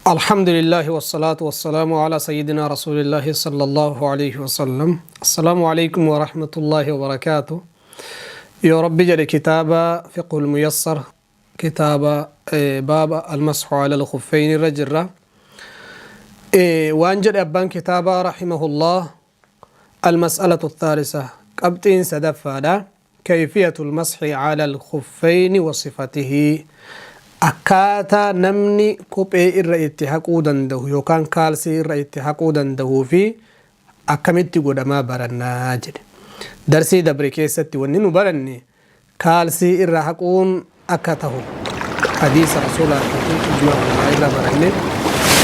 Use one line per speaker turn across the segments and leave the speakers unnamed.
الحمد لله والصلاة والسلام على سيدنا رسول الله صلى الله عليه وسلم. السلام عليكم ورحمة الله وبركاته. يا رب جل كتاب فقه الميسر، كتاب باب المسح على الخفين الرجرة. وأنجل أبان كتابة رحمه الله: المسألة الثالثة، قبطين سدفادا، كيفية المسح على الخفين وصفته. Akkaataa namni kophee irra itti haquu danda'u yookaan kaalsii irra itti haquu danda'uu fi akkamitti godhamaa barannaa jedhe. Darsii dabre keessatti wanni nu baranne kaalsii irra haquun akka tahu hadiisa rasuulaa fi ijmaa ulamaa irra baranne.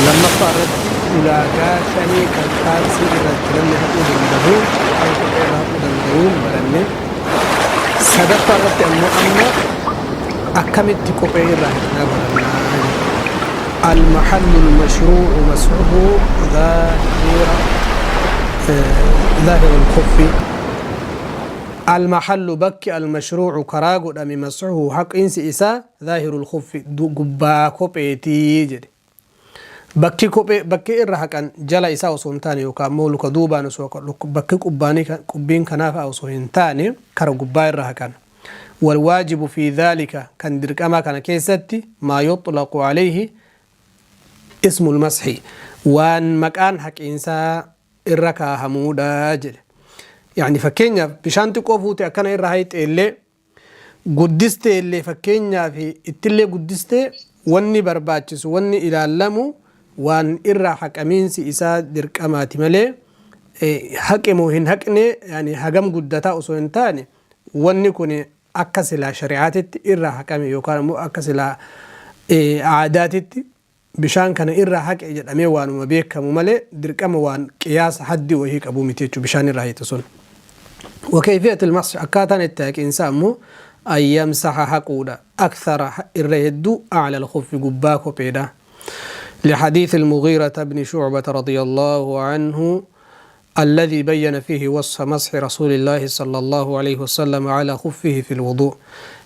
Lammaffaa irratti ulaagaa shanii kan kaalsii irratti namni haquu danda'u yookaan kophee irra haquu danda'uun baranne. Sadaffaa irratti ammoo amma akkamitti kophee irraa haqnaa barannaa jedhe. المحل المشروع مسحه ظاهر الخف. المحل bakki، المشروع karaa godhame، مسحه haqiinsi isaa، ظاهر الخف gubbaa kopheetii jedhe. Bakki kophee bakki irra haqan jala isaa osoo hin taane, yookaan immoo luka duubaan osoo bakki qubbaanii qubbiin kanaaf osoo hin taane, kara gubbaa irra haqan. والواجب في ذلك kan dirqama kana keessatti ما يطلق عليه اسم المسح waan maqaan haqiinsaa irra kaahamuudha jedhe. Yani fakkeenyaaf bishaan xiqqoo fuute akkana irra hayxee illee, guddistee illee, fakkeenyaaf ittillee guddistee, wanni barbaachisu, wanni ilaallamu waan irraa haqamiinsi isaa dirqamaati malee haqe moo hin haqne, yani hagam guddataa osoo hin taane, wanni kun akka silaa shari'aatitti irraa haqame yookaan immoo akka silaa aadaatitti bishaan kana irraa haqe jedhamee waanuma beekamu malee dirqama waan qiyaasa haddii wahii qabu miti jechuudha bishaan irraa hiitu sun. وكيفية المسح akkaataan itti haqiinsa ammoo أن يمسح haquudha، أكثر irra hedduu، أعلى الخف gubbaa kopheedha. لحديث المغيرة بن شعبة رضي الله عنه الذي بين فيه وصف مسح رسول الله صلى الله عليه وسلم على خفه في الوضوء.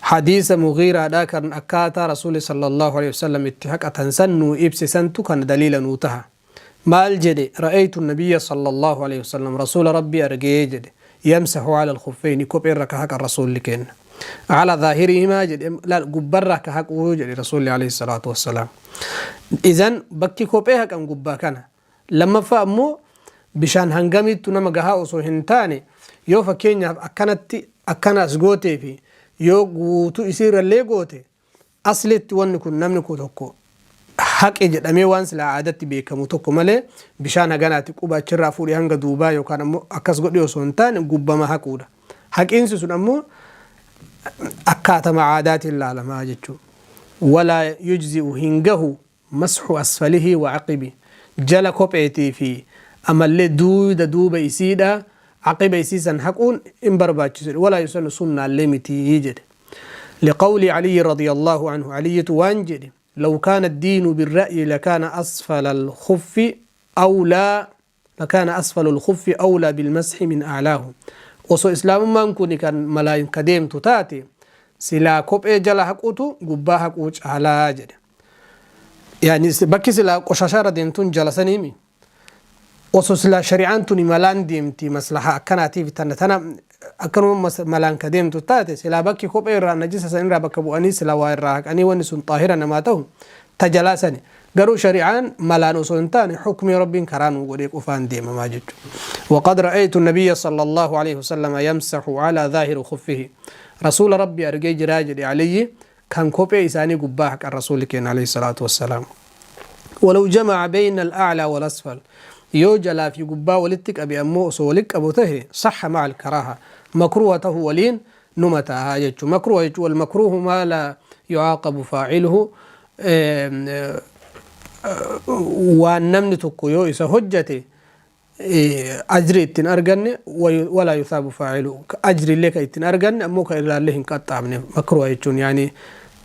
حديث مغيرة دا كان akkaataa رسول صلى الله عليه وسلم itti haqatan san nuu ibsisantu kan daliila nuu taha. Maal jedhe? رأيت النبي صلى الله عليه وسلم رسول ربي argee jedhe، يمسح على الخفين kopheerra ka haqa rasuulli kenna، على ظاهرهما jedhe. Laal, gubbarra ka haquu jedhe rasuulli عليه الصلاة والسلام. إذن bakki kophee haqan gubbaa kana. Lammaffaa ammoo bishaan hangamittu nama gahaa osoo hin taane, yoo fakkeenyaaf akkanatti akkana as gootee fi yoo guutuu isiirrallee goote, aslitti wanni kun namni kun tokko haqe jedhamee waan silaa aadatti beekamu tokko malee, bishaan haganaatti quba achirraa fuudhee hanga duubaa yookaan ammoo akkas godhe osoo hin taane, gubbama haquudha. Haqiinsi sun ammoo akkaatama aadaatiin laalamaa jechuudha. ولا يجزئ hin gahu مسح أسفله وعقبه jala kopheetii fi amallee duuda duuba isiidha, caqiba isiisan haquun hin barbaachisu. ولا يسن sunnaallee mitii jedhe. لقول علي رضي الله عنه علي waan jedhe: لو كان الدين بالرأي لكان أسفل الخف أولى لكان أسفل الخف أولى بالمسح من أعلاه. Osoo islaamummaan kun kan malaan ka deemtu taate, silaa kophee jala haquutu gubbaa haquu caalaa jedhe. Yani bakki silaa qoshashaarra deemtuun jala saniimi. Osoo silaa shari'aan tuni malaan deemti, maslaha akkanaatiif tana tana akkanuma malaan ka deemtu taate, silaa bakki kophee irraa najisa san irraa bakka bu'anii silaa waa irraa haqanii wanni sun xaahira namaa ta'u tajalaa sani. Garuu shari'aan malaan osoo hin taane xukmii rabbiin karaa nuu godhee qofaan deemamaa jechuudha. وقد رأيت النبي صلى الله عليه وسلم يمسح على ظاهر خفه. رسول ربي argee jiraa jedhe علي kan kophee isaanii gubbaa haqan rasuulli keenya عليه الصلاة والسلام. ولو جمع بين الأعلى والأسفل yoo jalaa fi gubbaa walitti qabe ammoo, osoo walitti qabu tahe، صح مع الكراهة makruuha tahuu waliin numa ta'a jechuudha. Makruuha jechuun والمكروه ما لا يعاقب فاعله waan namni tokko yoo isa hojjate ajri ittiin arganne، ولا يثاب فاعله ajri illee ka ittiin arganne ammoo ka irraallee hin qaxxaamne makruuha jechuun. Yani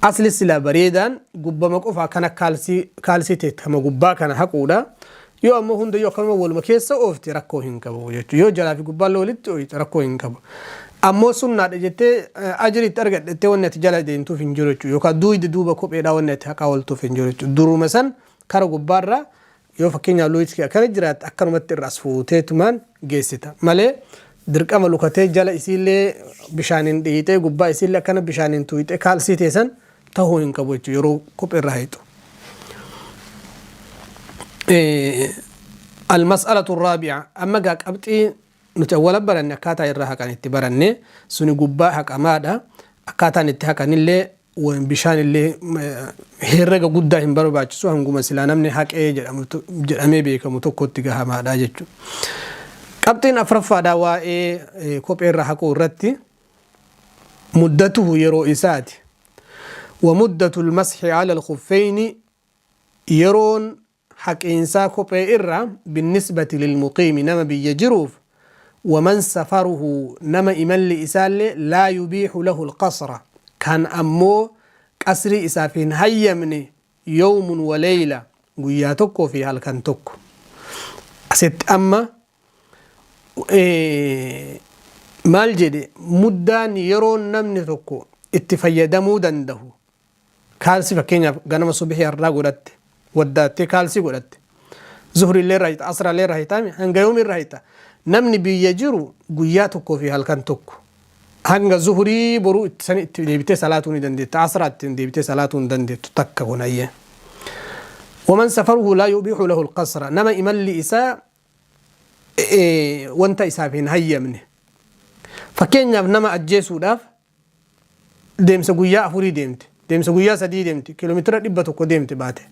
asli silaa bareedaan gubbama qofa akkana kaalsii teettama gubbaa kana haquudha. Yoo ammoo hundayyuu akkanuma waluma keessa oofte rakkoo hin qabu jechuudha. Yoo jalaa fi gubbaallee walitti ooyite rakkoo hin qabu. Ammoo sunnaadha jettee ajri itti argadhettee wanni ati jala deemtuuf hin jiru jechuudha. Yookaan duuydi duuba kopheedhaa wanni ati haqaa ooltuuf hin jiru jechuudha. Duruma san Kara gubbaarraa yoo fakkeenyaaf luuyti kee akkana jiraatte, akkanumatti irra as fuuteetumaan geessita malee dirqama lukatee jala isiillee bishaaniin dhiiyxee, gubbaa isiillee akkana bishaaniin tuuyxee kaalsii teessan tahuu hin qabu jechuudha yeroo kophee irra hayxu. Almas'alatu raabi'a, amma gaa qabxii nuti awwala baranne, akkaataa irra haqan itti baranne, suni gubbaa haqamaadha. Akkaataan itti haqanillee bishaan illee herrega guddaa hin barbaachisu, hanguma silaa namni haqee jedhamee beekamu tokkotti gahamaadha jechuudha. Qabxiin afuraffaadha waa'ee kophee irra haquu irratti muddatuhu, yeroo isaati. ومدة المسح على الخفين, yeroon haqiinsaa kophee irra, بالنسبة للمقيم, nama biyya jiruuf, ومن سفره, nama imalli isaallee, لا يبيح له القصر, kan ammoo qasrii isaaf hin hayyamne, يوم وليلة, guyyaa tokkoo fi halkan tokko. Asitti amma maal jedhe? Muddaan yeroon namni tokko itti fayyadamuu danda'u kaalsi, fakkeenyaaf ganama subihii har'aa godhatte, waddaattee kaalsii godhatte, zuhrillee irraa hita, asraallee irraa hitaami, hanga yoom irraa hita? Namni biyya jiru guyyaa tokkoo fi halkan tokko, hanga zuhurii boruu itti sani itti deebitee salaatuu ni dandeetta, asraa itti deebitee salaatuu hin dandeettu takka kunayyee. ومن سفره لا يبيح له القصر, nama imalli isaa wanta isaaf hin hayyamne, fakkeenyaaf nama ajjeesuudhaaf deemsa guyyaa 4 deemte, deemsa guyyaa 3 deemte, kiiloomeetira 100 deemte baate,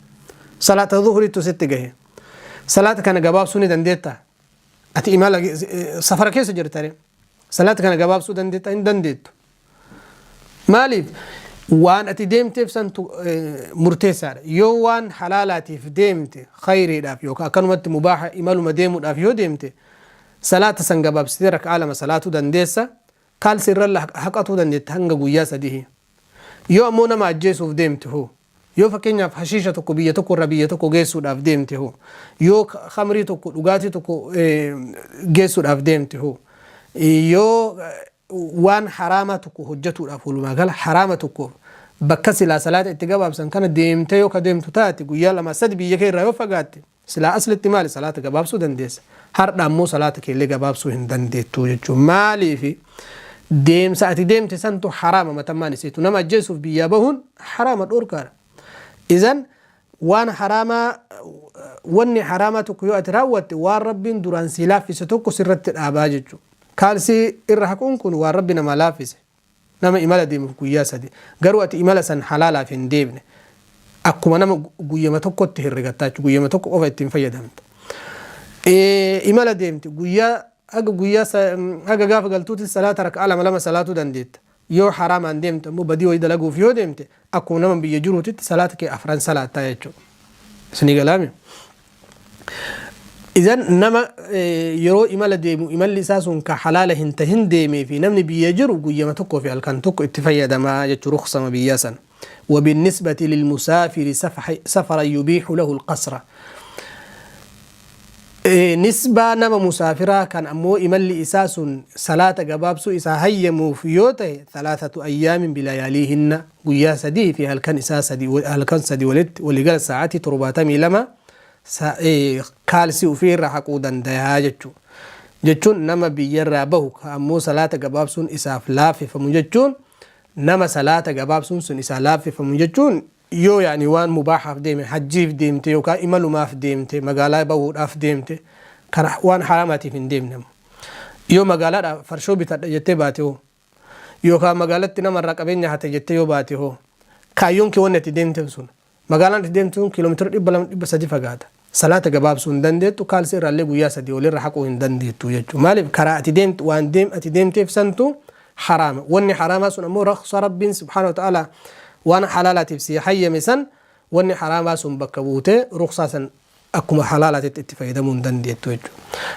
salaata zuhuriitu sitti gahe. Salaata kana gabaabsuu ni dandeetta? Ati imala safara keessa jirtare, salaata kana gabaabsuu dandeetta? Hin dandeettu. Maaliif? Waan ati deemteef santu murteessaadha. Yoo waan halaalaatiif deemte, khayriidhaaf yookaan akkanumatti mubaaha imaluma deemuudhaaf yoo deemte, salaata san gabaabsitee rak'aa lama salaatuu dandeessa, kaalsi irra haqatuu dandeetta hanga guyyaa 3. Yoo ammoo nama ajjeesuuf deemte hoo? Yoo fakkeenyaaf hashiisha tokko biyya tokko irraa biyya tokko geessuudhaaf deemte hoo? Yoo khamrii tokko, dhugaatii tokko geessuudhaaf deemte hoo? Yoo waan haraama tokko hojjetuudhaaf, walumaa gala haraama tokko bakka silaa salaata itti gabaabsan kana deemte yoo ka deemtu taate, guyyaa 2 3 biyya kee irraa yoo fagaatte, silaa aslitti maali, salaata gabaabsuu dandeessa. Har'a ammoo salaata keellee gabaabsuu hin dandeettu jechuun maaliifi? Deemsa ati deemte santu haraama matammaan isiitu. Nama ajjeesuuf biyyaa bahuun haraama, dhorkaadha. Izan waan haraamaa, wanni haraamaa tokko yoo ati raawwatte, waan Rabbiin duraan sii laaffise tokko sirratti dhaabaa jechuudha. Kaalsii irra haquun kun waan Rabbi namaa laaffise. Nama imala deemuuf guyyaa 3. Garuu ati imala san halaalaaf hin deemne. Akkuma nama guyyama tokkotti herregattaa jechuudha. Guyyama tokko qofa ittiin fayyadamta. Imala deemte, guyyaa haga guyyaa haga gaafa galtuutti salaata raka'aa lama lama salaatuu dandeetta. Yoo haraamaan deemte ammoo, badii wayii dalaguuf yoo deemte, akkuma nama biyya jiruutitti salaata kee afran salaattaa jechuudha. Isinii galaami? Idan nama yeroo imala deemu imalli isaa sun ka halaala hin tahin deemee fi namni biyya jiru guyyama tokkoo fi halkan tokko itti fayyadamaa jechuu, ruksama biyyaa sana. وبالنسبة للمسافر سفرا يبيح له القصر, nisbaa nama musaafiraa kan ammoo imalli isaa sun salaata gabaabsuu isaa hayyamuuf yoo ta'e, ثلاثة أيام بلياليهن, guyyaa 3 fi halkan isaa sadi, halkan 3 walitti, waligala sa'aatii 72 kaalsii ofii irra haquu dandayaa jechuu. Jechuun nama biyyarraa bahu ka ammoo salaata gabaabsuun isaaf laaffifamu jechuun, nama salaata gabaabsuun sun isaa laaffifamu jechuun, yoo yaani waan mubaahaaf deeme, hajjiif deemte yookaan imalumaaf deemte, magaalaa bahuudhaaf deemte, kana waan haraamaatiif hin deemne. Yoo magaalaadhaa farshoo bitadha jettee baate hoo? Yookaan magaalatti namarraa qabeenya hate jettee yoo baate hoo? Kaayyoon kee, wanni ati deemteef sun, magaalaan ati deemtu sun kiiloomeetira 200, 300 fagaata. Salaata gabaabsuu hin dandeettu, kaalsii irraallee guyyaa 3 olirra haquu hin dandeettu jechuudha. Maaliif? Karaa ati deemtu, waan deem ati deemteef santu haraama. Wanni haraamaa sun ammoo raksa Rabbiin سبحانه وتعالى waan halaalaatiif si hayyame san, wanni haraamaa sun bakka buutee ruksaa san akkuma halaalaatitti itti fayyadamuu hin dandeettu jechuudha.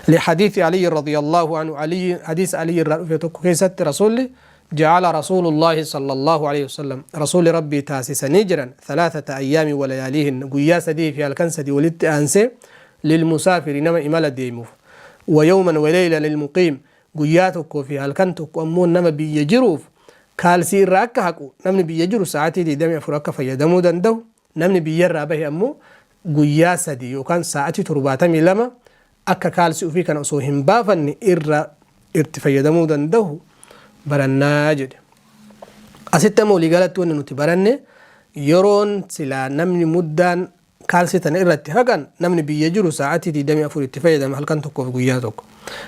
لحديث علي رضي الله عنه, علي حديث علي irraa dhufe tokko keessatti, rasuulli جعل رسول الله صلى الله عليه وسلم, رسول ربي taasisanii jiran, ثلاثة أيام ولياليهن, guyyaa 3 fi halkan 3 walitti aansee, للمسافر, nama imala deemuuf, ويوما وليلة للمقيم, guyyaa tokkoo fi halkan tokko ammoo nama biyya jiruuf kaalsii irraa akka haqu. Namni biyya jiru sa'aatii 24 akka fayyadamuu danda'u, namni biyyarraa bahe ammoo guyyaa 3 yookaan sa'atii 72 akka kaalsii ufii kana osoo hin baafanne irra itti fayyadamuu dandahu barannaa jedhe. Asitti amma waliigalatti wanni nuti baranne, yeroon silaa namni muddaan kaalsii tana irratti haqan, namni biyya jiru sa'atii 24 itti fayyadama, halkan tokkoof guyyaa tokko.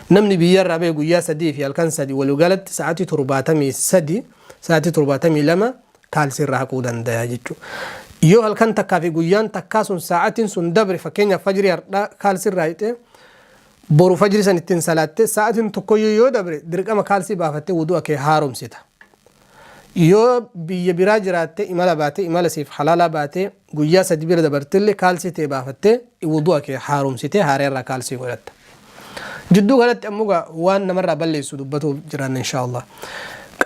Namni biyyarraa bahe guyyaa 3 fi halkan 3, waliigalatti sa'atii 73, sa'atii 72 kaalsii irraa haquu dandaya jechuudha. Yoo halkan takkaa fi guyyaan takkaa sun sa'atiin sun dabre, fakkeenyaaf fajrii hardhaa kaalsii irraa hixee boru fajrii san ittiin salaattee, sa'atiin tokkoyyuu yoo dabre, dirqama kaalsii baafattee wudu'a kee haaromsita. Yoo biyya biraa jiraattee imala baatee, imala siif halaalaa baatee, guyyaa 3 bira dabartillee, kaalsii tee baafattee wudu'a kee haaromsitee haaraa irraa kaalsii godhatta. Jidduu kanatti ammoo waan namarraa balleessu dubbatuuf jiraanna inshaallah.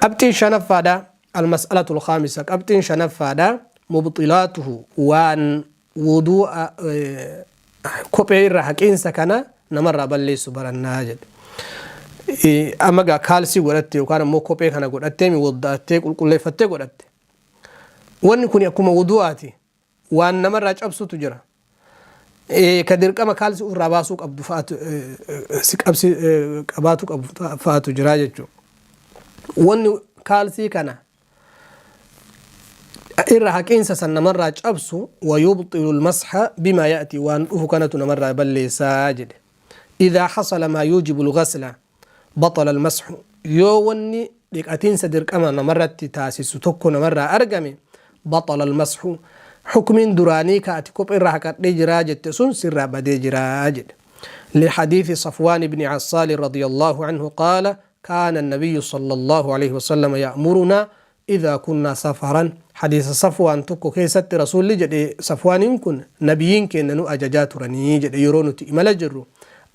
Qabxiin shanaffaadha, almas'alatul khaamisa, qabxiin shanaffaadha, mubxilaatuhu, waan wudu'a kophee irra haqiinsa kana namarraa balleessu barannaa jedhe. Amma gaa kaalsii godhatte yookaan ammoo kophee kana godhattee mi wadda'attee qulqulleeffattee godhatte. Wanni kun akkuma wudu'aati, waan namarraa cabsutu jira. Ka dirqama kaalsii ofirraa baasuu qabdu fa'aatu si qabsi qabaatu qabu fa'aatu jira jechuudha. Wanni kaalsii kana irra haqiinsa san namarraa cabsu, wayubxilu lmasxa bimaa ya'ti, waan dhufu kanatu namarraa balleessaa jedhe. Idaa xasala maa yuujibu lgasla baxala almasxu, yoo wanni dhiqatiinsa dirqama namarratti taasisu tokko namarraa argame, baxala almasxu, xukmiin duraanii ka ati kophee irraa haqadhee jiraa jette sun sirraa badee jiraa jedhe. لحديث صفوان بن عسال رضي الله عنه قال: كان النبي صلى الله عليه وسلم يأمرنا إذا كنا سفرا. حديث صفوان tokko keessatti Rasuulli jedhe, Safwaaniin kun, nabiyyiin keenya nu ajajaa turanii jedhe, yeroo nuti imala jirru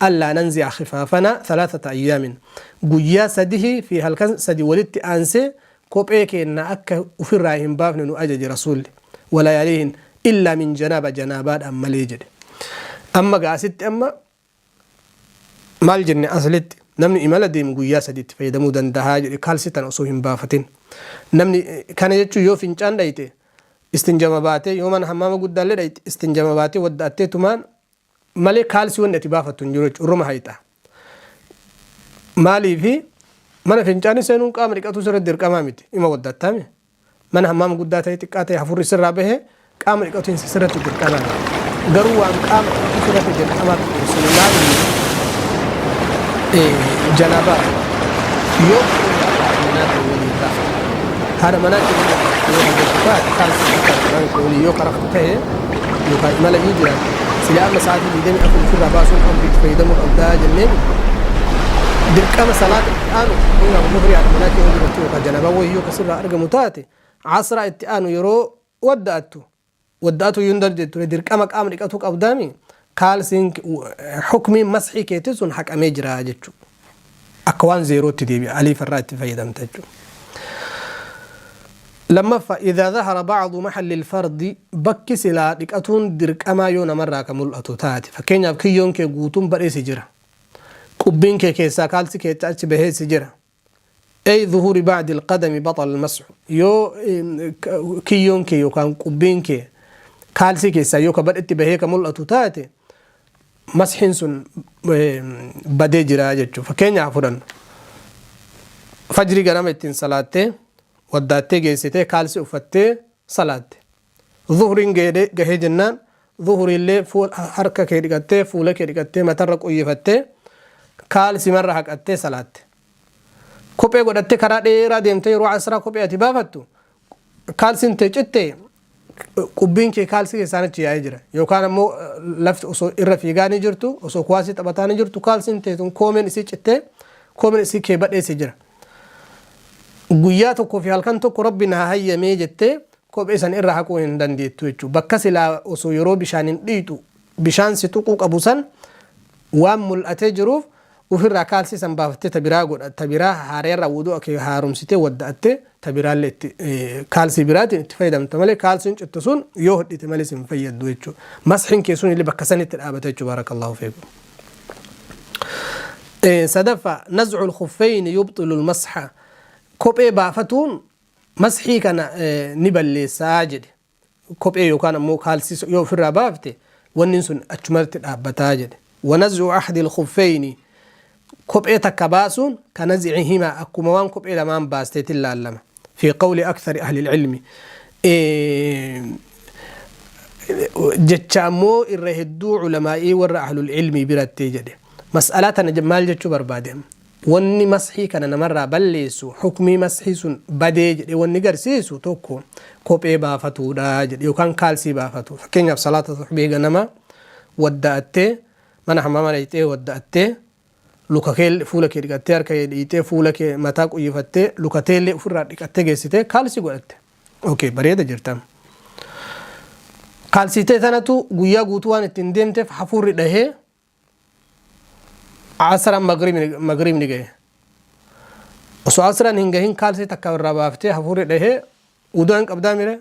ألا ننزع خفافنا ثلاثة أيام, guyyaa sadihi fi halkan 3 walitti aansee kophee keenya akka ufirraa hin baafne nu ajaje Rasuulli, ولياليهن إلا من جنابة, janaabaadhaan malee jedhe. Amma gaasitti amma maal jenne? Aslitti namni imala deemu guyyaa 3 itti fayyadamuu dandahaa jedhe kaalsii tana osoo hin baafatin. Namni kana jechuun yoo fincaan dhayite istinjama baatee, yoo mana hammaama guddaallee dhayite istinjama baatee wadda'attee tumaan malee kaalsii wanni ati baafattu hin jiru jechuudha, irruma hayxa. Maaliifi? Mana fincaanii seenuun qaama dhiqatu sirratti dirqamaa miti, ima waddattame. Mana hammaama guddaa ta'e xiqqaa ta'e hafurri sirraa bahe qaama dhiqatu sirratti dirqamaa miti. Garuu waan qaama dhiqatu sirratti dirqamaa ta'e sun maali? Janaabaa yoo haadha manaa ta'e waliin rafte, haadha manaa ta'e yoo hojjetu taate, kaalsii waliin yoo karaftu ta'e yookaan imala yoo jiraate, sila amma sa'aatii 24 ofirraa baasuun qabdu, itti fayyadamuu qabdaa jenneen, dirqama salaata itti aanu, fakkeenyaaf zuhrii haadha manaa kee yoo jirtu yookaan janaabaa wayii yoo kasirraa argamu taate, asraa itti aanu yeroo wadda'attu, wadda'atu iyyuu hin dandeettu, dirqama qaama dhiqatuu qabdaami, kaalsiin xukmiin masxii keetii sun haqamee jira jechuudha. Akka waan zeerootti deebi'a, aliifarraa itti fayyadamta jechuudha. Lammaffaa, إذا ظهر بعض محل الفرض, bakki silaa dhiqatuun dirqamaa yoo namarraa ka mul'atu taate, fakkeenyaaf kiyyoon kee guutuun badheesi jira, qubbiin kee keessaa kaalsi kee achi baheesi jira, أي ظهور بعض القدم بطل المسح. Yoo kiyyoon kee yookaan qubbiin kee kaalsii keessaa yoo ka badhetti bahee ka mul'atu taate, masxiin sun badee jira jechuudha. Fakkeenyaaf fudhannu, fajrii ganama ittiin salaattee waddaattee geessitee kaalsii uffattee salaatte. Zuhuriin gahee jennaan, zuhuriillee harka kee dhiqattee, fuula kee dhiqattee, matarra qoyyifattee, kaalsii marra haqattee salaatte. Kophee godhattee karaa dheeraa deemtee yeroo asraa kophee ati baafattu, kaalsiin tee cittee qubbiin kee kaalsii keessaan achi yaa'ee jira, yookaan ammoo lafti osoo irra fiigaa ni jirtu, osoo kuwaasii taphataa ni jirtu, kaalsiin tee tun koomeen isii cittee koomeen isii kee badheesse jira. Guyyaa tokkoo fi halkan tokko Rabbi naa hayyamee jettee kophee san irra haquu hin dandeettu jechuudha. Bakka silaa osoo yeroo bishaan hin dhiitu bishaan si tuquu qabu san waan mul'atee jiruuf, ofirraa kaalsii san baafattee ta biraa godha, ta biraa haareerraa wudu'a kee haaromsitee wadda'attee ta biraallee itti kaalsii biraatiin itti fayyadamta malee, kaalsiin cittu sun yoo hodhite malee sin fayyaddu jechuudha. Masxiin kee sun illee bakka sanitti dhaabata jechuudha. بارك الله فيكم. Sadaffaa, نزع الخفين يبطل المسح, kophee baafatuun masxii kana ni balleessaa jedhe. Kophee yookaan ammoo kaalsii yoo ofirraa baafte Wanni sun achumatti dhaabbataa jedhe. Wanaz'u ahdi alkhuffeyni, kophee takka baasuun, kanaz'ihima, akkuma waan kophee lamaan baasteetin laallama, fi qawli akthari ahli ilcilmi, jecha ammoo irra hedduu culamaa'ii warra ahlul ilmii biratti jedhe. Mas'alaa tana maal jechuu barbaade? Wanni masxii kana namarraa balleessu, hukmii masxii sun badee jedhe wanni garsiisu tokko kophee baafatuudha jedhe yookaan kaalsii baafatu. Fakkeenyaaf, salaata suhbii ganama wadda'attee, mana hammaama dhaqxee wadda'attee, luka kee, fuula kee dhiqattee, harka kee dhiqxee, fuula kee, mataa quyyifattee, luka teellee ofirraa dhiqattee geessitee kaalsii godhatte. Okay, bareeda jirta. Kaalsii tanatu guyyaa guutuu waan ittiin deemteef hafuurri dhahee asraan magriibni gahe. Osoo asraan hin gahin kaalsii takka irraa baaftee hafuurri dhahee, uduu hin qabdaa mire,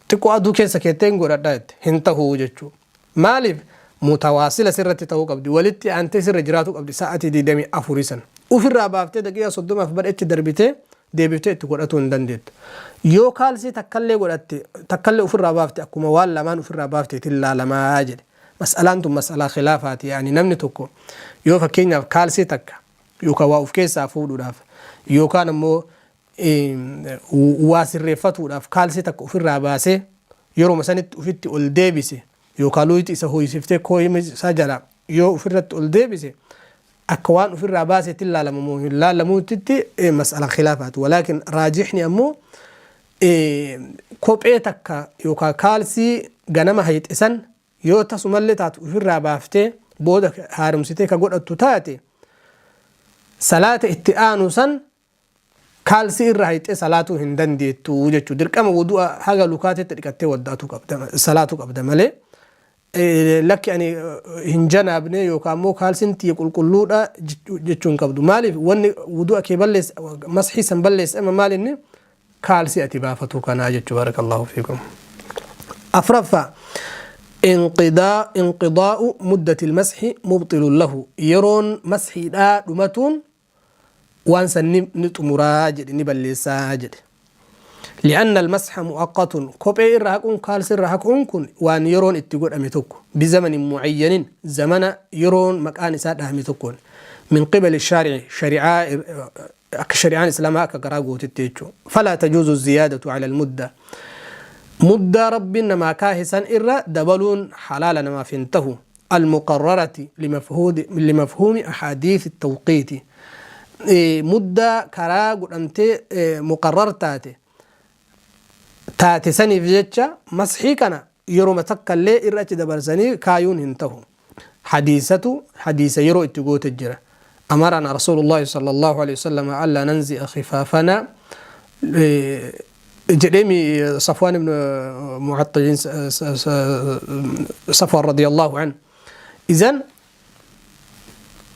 xiqqoo aduu keessa keettee hin godhadhaa jette, hin tahuu jechuu. Maaliif? Mutawaasila sirratti ta'uu qabdi, walitti aantee sirra jiraatu qabdi. Sa'atii 24 sana ofirraa baaftee daqiiqaa 30f badhechi darbitee deebiftee itti godhatuu hin dandeettu. Yoo kaalsii takkallee godhatte, takkallee ofirraa baafte, akkuma waan lamaan ofirraa baafteetiin laalamaa jedhe. Mas'alaan tun mas'alaa khilaafaati. Yaani namni tokko yoo fakkeenyaaf kaalsii takka yookaan waa of keessaa fuudhuudhaaf yookaan ammoo waa sirreeffatuudhaaf kaalsii takka ofirraa baasee yeroo sanitti ofitti ol deebise, yookaan luyti isa hoyisiftee kooyima isaa jala yoo ofirratti ol deebise, akka waan ofirraa baaseetti ilaalama moo hin laalamuutitti mas'ala khilaafaati. Walaakin raajixni ammoo kophee takka yookaan kaalsii ganama hayxisan yoo tasumallee taatu ofirraa baaftee booda haaromsitee ka godhattu taate, salaata itti aanu san kaalsii irra hayxee salaatuu hin dandeettu jechuudha. Dirqama wudu'a haga lukaatetti dhiqattee wadda'atu qabda, salaatu qabda malee, lakki ani hin janaabne yookaan immoo kaalsiin tiyya qulqulluudha jechuu hin qabdu. Maaliif? Wanni wudu'a kee balleessa, masxii san balleessa amma maal inni? Kaalsii ati baafatu kanaa jechuu. Barakallahu fiikum. Afraffaa, inqidaa'u muddati ilmasxi mubxilun lahu, yeroon masxiidhaa dhumatuun waan san ni xumuraa jedhe, ni balleessaa jedhe. Li'anna almasxa mu'aqqatun, kophee irra haquun, kaalsi irra haquun kun waan yeroon itti godhame tokko, bizamanin mucayyanin, zamana yeroon maqaan isaa dhahame tokkoon, min qibali shaarici, shari'aa, akka shari'aan islaamaa akka garaa gootitti jechuu. Falaa tajuuzu ziyaadatu cala almudda, muddaa Rabbiin namaa kaahe san irra dabaluun halaala namaaf hin tahu, المقررة لمفهوم أحاديث التوقيت، muddaa karaa godhamtee muqarrar taate saniif jecha masxii kana yeroma takka illee irra achi dabarsanii kaayuun hin tahu. Hadiisatu hadiisa yeroo itti goote jira. أمرنا رسول الله صلى الله عليه وسلم ألا ننزع خفافنا jedheemi صفوان بن معطل، صفوان رضي الله عنه. إذن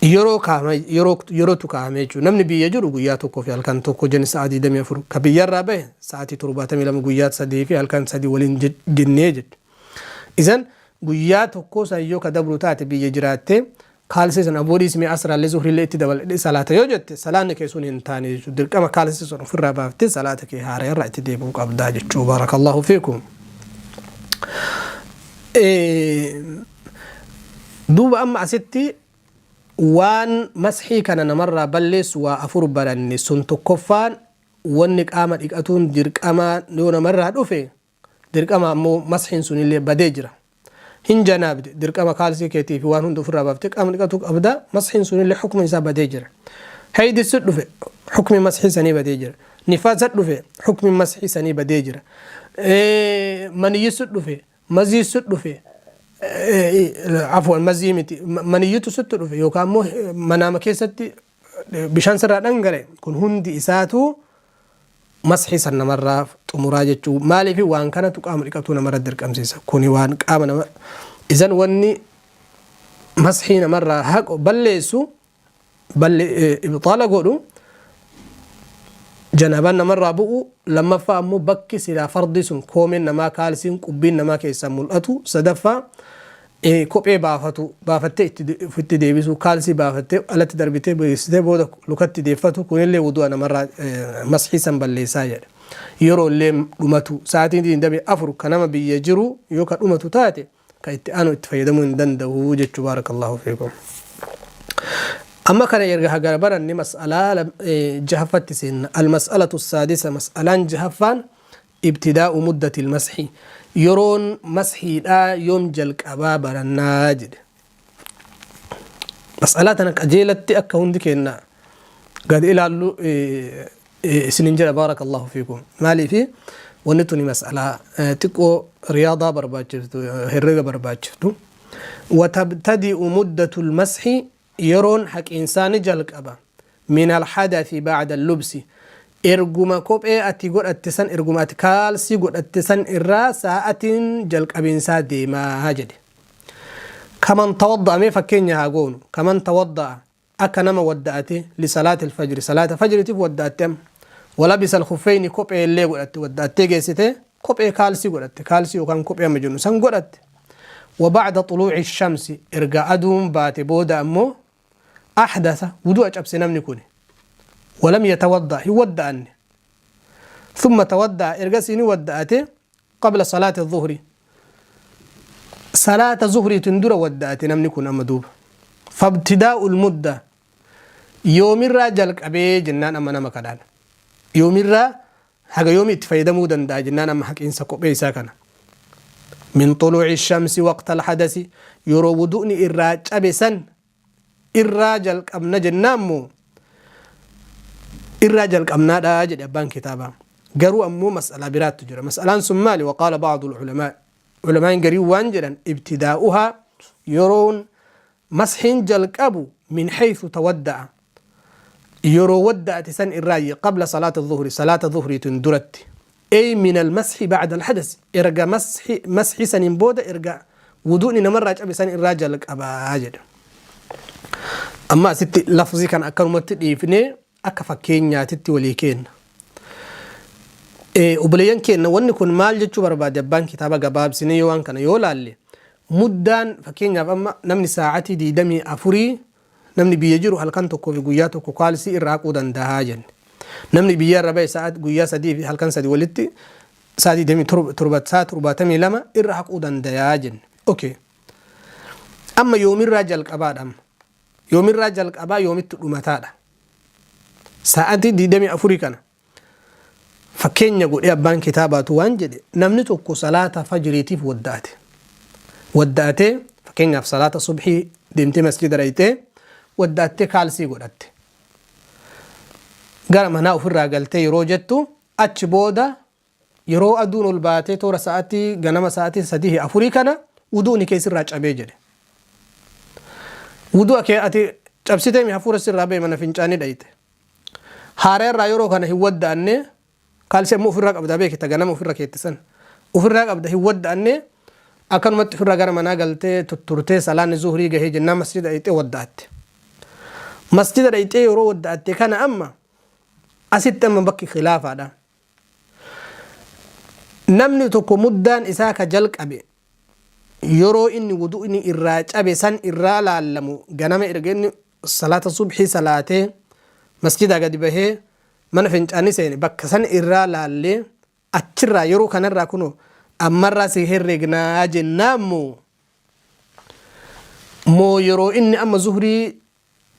yeroo kaa'ame, yerootu kaa'ame jechuudha. Namni biyya jiru guyyaa tokkoo fi halkan tokko jenne, sa'a 24. Ka biyyarraa bahe sa'aatii 72, guyyaa 3 fi halkan 3 waliin jennee jechuudha. Isan guyyaa tokko san yoo ka dabru taate, biyya jiraattee kaalsii sana boodiis mee asraallee zuhrillee itti dabaladhee salaata yoo jette, salaanni kee sun hin taane jechuudha. Dirqama kaalsii sun ofirraa baaftee salaata kee haaraa irraa itti deebi'uu qabdaa jechuudha. Barakallahu fiikum. Duuba amma asitti waan masxii kana namarraa balleessu waa afur baranne. Sun tokkoffaan, wanni qaama dhiqatuun dirqamaa yoo namarraa dhufe, dirqama ammoo masxiin sunillee badee jira. Hin janaabde, dirqama kaalsii keetii fi waan hunda ofirraa baaftee qaama dhiqatuu qabda, masxiin sunillee hukmi isaa badee jira. Haydissi dhufe, hukmi masxii sanii badee jira. Nifaasa dhufe, hukmi masxii sanii badee jira. Maniyyissi dhufe, maziissi dhufe, afwan, mazii miti, maniyyitu sitti dhufe yookaan immoo manaama keessatti bishaan sirraa dhangala'e, kun hundi isaatu masxii san namarraa xumuraa jechuu. Maaliif? Waan kanatu qaama dhiqatuu namarra dirqamsiisa. Kuni waan qaama nama isan wanni masxii namarraa haqu, balleessu, ibxaala godhu, janaabaan namarraa bu'u. Lammaffaa ammoo bakki silaa fardi sun, koomeen namaa, kaalsiin, qubbiin namaa keessaa mul'atu. Sadaffaa, kophee baafatu, baafattee itti deebisu, kaalsii baafattee alatti darbitee beeksitee booda lukatti deeffatu, kunillee wudu'a namarraa masxii san balleessaa jedha. Yeroo illee dhumatu, sa'aatiin 24 ka nama biyya jiru yoo ka dhumatu taate. Ka itti aanu itti fayyadamuu hin danda'u jechuu. Baarakallahu fiikum. Amma kana erga hagara baranne, mas'alaa jahaffatti seenna. Almas'alatu saadisa, mas'alaan jahaffaan, ibtidaa'u muddati ilmasxi, yeroon masxiidhaa yoom jalqabaa barannaa jedhe. Mas'alaa tana qajeelatti akka hundi keenna gad ilaallu isinin jedha. Baarakallahu fiikum. Maaliifi wanni tuni mas'alaa xiqqoo riyaadaa barbaachiftu, herrega barbaachiftu. وتبتدئ مدة المسح، yeroon haqiinsaa ni jalqaba، من الحدث بعد اللبس، erguma kophee ati godhatte san, erguma ati kaalsii godhatte san irraa sa'atiin jalqabiinsaa deemaa jedhe. كمن توضأ، mee fakkeenya haa goonu. كمن توضأ، akka nama wadda'ate، لصلاة الفجر، salaata fajritiif wadda'atte amma، ولبس الخفين، kophee illee godhatte, wadda'attee geessite, kophee kaalsii godhatte, kaalsii yookaan kophee amma jennu san godhatte. وبعد طلوع الشمس، erga aduun baate booda ammoo، أحدث، wudu'a cabse namni kun، ولم يتوضأ، hin wadda'anne. ثم توضأ، ergasii ni wadda'ate، قبل صلاة الظهر، salaata zuhriitin dura wadda'ate namni kun amma duuba. فابتداء المدة yoomirraa jalqabee jennaan, amma nama kanaan yoomirraa haga yoomi itti fayyadamuu danda'a jennaan, amma haqiinsa kophee isaa kana, من طلوع الشمس وقت الحدث، yeroo wudu'ni irraa cabe san irraa jalqabna jennaan moo irraa jalqabnaadha jedhe abbaan kitaabaa. Garuu ammoo mas'alaa biraattu jira. Mas'alaan sun maali? وقال بعض العلماء، culamaan garii waan jedhan، ابتداؤها، yeroon masxiin jalqabu، من حيث تودأ، yeroo wadda'ate san irraa، قبل صلاة الظهر، salaata zuhriitin duratti، أي من المسح بعد الحدث، erga masxi sanin booda, erga wudu'ni namarraa cabe san irraa jalqabaa jedha. Amma asitti lafzii kan akkanumatti dhiifnee akka fakkeenyaatitti walii kenna. Obboleeyyan keenya, wanni kun maal jechuu barbaade abbaan kitaaba? Gabaabsinee yoo waan kana yoo laalle, muddaan fakkeenyaaf amma namni sa'aatii 24, namni biyya jiru halkan tokkoo fi guyyaa tokko kaalsii irraa haquu danda'a jenne. Namni biyya irra bahe sa'aat guyyaa 3 fi halkan 3 walitti sa'a 27, sa'a 72 irra haquu danda'a jenne. Okay. Amma yoomirraa jalqabaadha amma? Yoomirraa jalqabaa, yoomitti dhumataadha? Sa'aatii 24 kana fakkeenya godhee abbaan kitaabaatu waan jedhe, namni tokko salaata fajriitiif wadda'ate. Wadda'atee, fakkeenyaaf salaata subhii deemtee masjida dhayxee wadda'attee kaalsii godhatte. Gara manaa ofirraa galtee yeroo jettu, achi booda yeroo aduun ol baatee toora sa'aatii ganama sa'aatii 3 4 kana wuduuni keessirraa cabee jedhe. Wudu'a kee ati cabsitee mi hafuura sirraa ba'e, mana fincaanii dhayxe. Haara irraa yeroo kana hin wadda'anne, kaalsii ammoo ofirraa qabda beekita, ganama ofirra keettisan. Ofirraa qabda, hin wadda'anne, akkanumatti ofirraa gara manaa galtee tutturtee salaanni zuhurii gahee jennaan masjida dhayxee wadda'atte. Masjida dhayxee yeroo wadda'atte kana, amma asitti amma bakki khilaafaadha. Namni tokko muddaan isaa ka jalqabe yeroo inni wudu'ni irraa cabe san irraa laallamu, ganama erga inni salaata subhii salaatee masjidaa gadi bahee mana fincaanii seene, bakka san irraa laallee achirraa yeroo kanarraa kunoo ammarraa si herregnaa jennaan moo yeroo inni amma zuhurii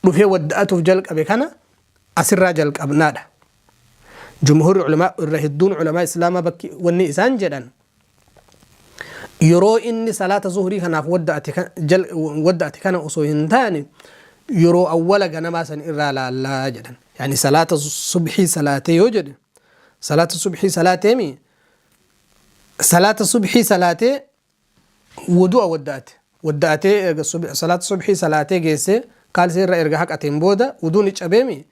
dhufee wadda'atuuf jalqabe kana asirraa jalqabnaadha. Jumhuurri culamaa, irra hedduun culamaa islaamaa, bakki wanni isaan jedhan, yeroo inni salaata zuhurii kanaaf wadda'ate kana osoo hin taane yeroo awwala ganamaa san irraa laallaa jedhan. Yani salaata subhii salaatee yoo jedhe, salaata subhii salaateemi, salaata subhii salaatee wudu'a wadda'ate, wadda'atee erga salaata subhii salaatee geessee kaalsii irra erga haqateen booda wuduun cabeemi,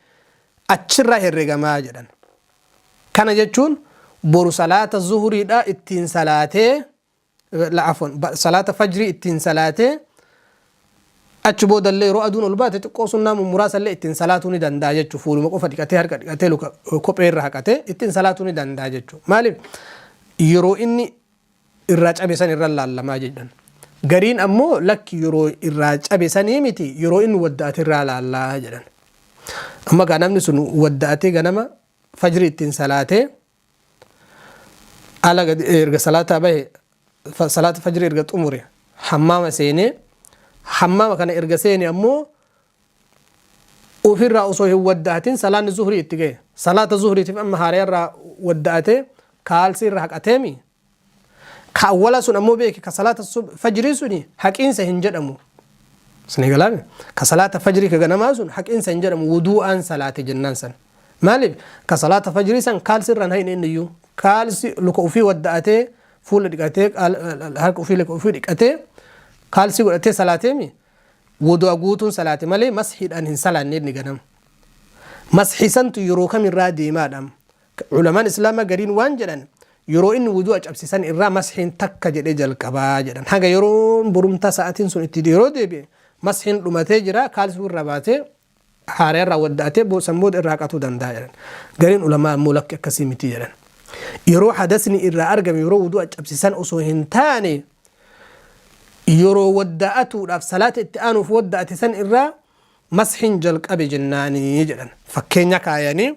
achirraa herregamaa jedhan. Kana jechuun boru salaata zuhuriidha ittiin salaatee, la, afwan, salaata fajrii ittiin salaatee, achi boodallee yeroo aduun ol baate xiqqoo sunnaa muraasa illee ittiin salaatuu ni danda'a jechuudha. Fuuluma qofa dhiqatee, harka dhiqatee, luka kophee irra haqatee ittiin salaatuu ni danda'a jechuudha. Maaliif? Yeroo inni irraa cabe san irra laallamaa jedhan. Gariin ammoo lakki, yeroo irraa cabe sanii miti, yeroo inni wadda'ate irraa laallaa jedhan. Amma gaa namni sun wadda'atee ganama fajrii ittiin salaatee ala gadi erga salaataa bahe, salaata fajrii erga xumure Hammaama seenee, hammaama kana erga seene ammoo ofirraa osoo hin wadda'atin salaanni zuhrii itti gahe. Salaata zuhriitiif amma haarayarraa wadda'atee kaalsii irra haqateemi. Ka awwalaa sun ammoo beeki, ka salaata fajrii suni haqiinsa hin jedhamu. Isinii galaame? Ka salaata fajrii ka ganamaa sun haqiinsa hin jedhamu, wuduu'aan salaate jennaan san. Maaliif? Ka salaata fajrii san kaalsi irraan hayne inni iyyuu. Kaalsi luka ufii wadda'atee, fuula dhiqatee, harka ufii luka ufii dhiqatee, kaalsii godhatee salaateemi. Wudu'a guutuun salaate malee mashiidhaan hin salaanne inni ganama. Mashii santu yeroo kamirraa deemaadha. Ulamaan Islaamaa gariin waan jedhan, yeroo inni wudu'a cabse san irraa mashiin takka jedhee jalqabaa jedhan. Haga yeroon borumtaa sa'atiin sun itti yeroo deebi'e mashiin dhumatee jira, kaalsii irraa baatee haaraya irraa wadda'atee san booda irraa haqatuu danda'a jedhan. Gariin ulamaa immoo lakki, akkasii miti jedhan. Yeroo hadasni irraa argame, yeroo wudu'a cabse san osoo hin taane, yeroo wadda'atuudhaaf salaata itti aanuuf wadda'ate san irraa mashiin jalqabe jennaanii jedhan. Fakkeenya kaayanii,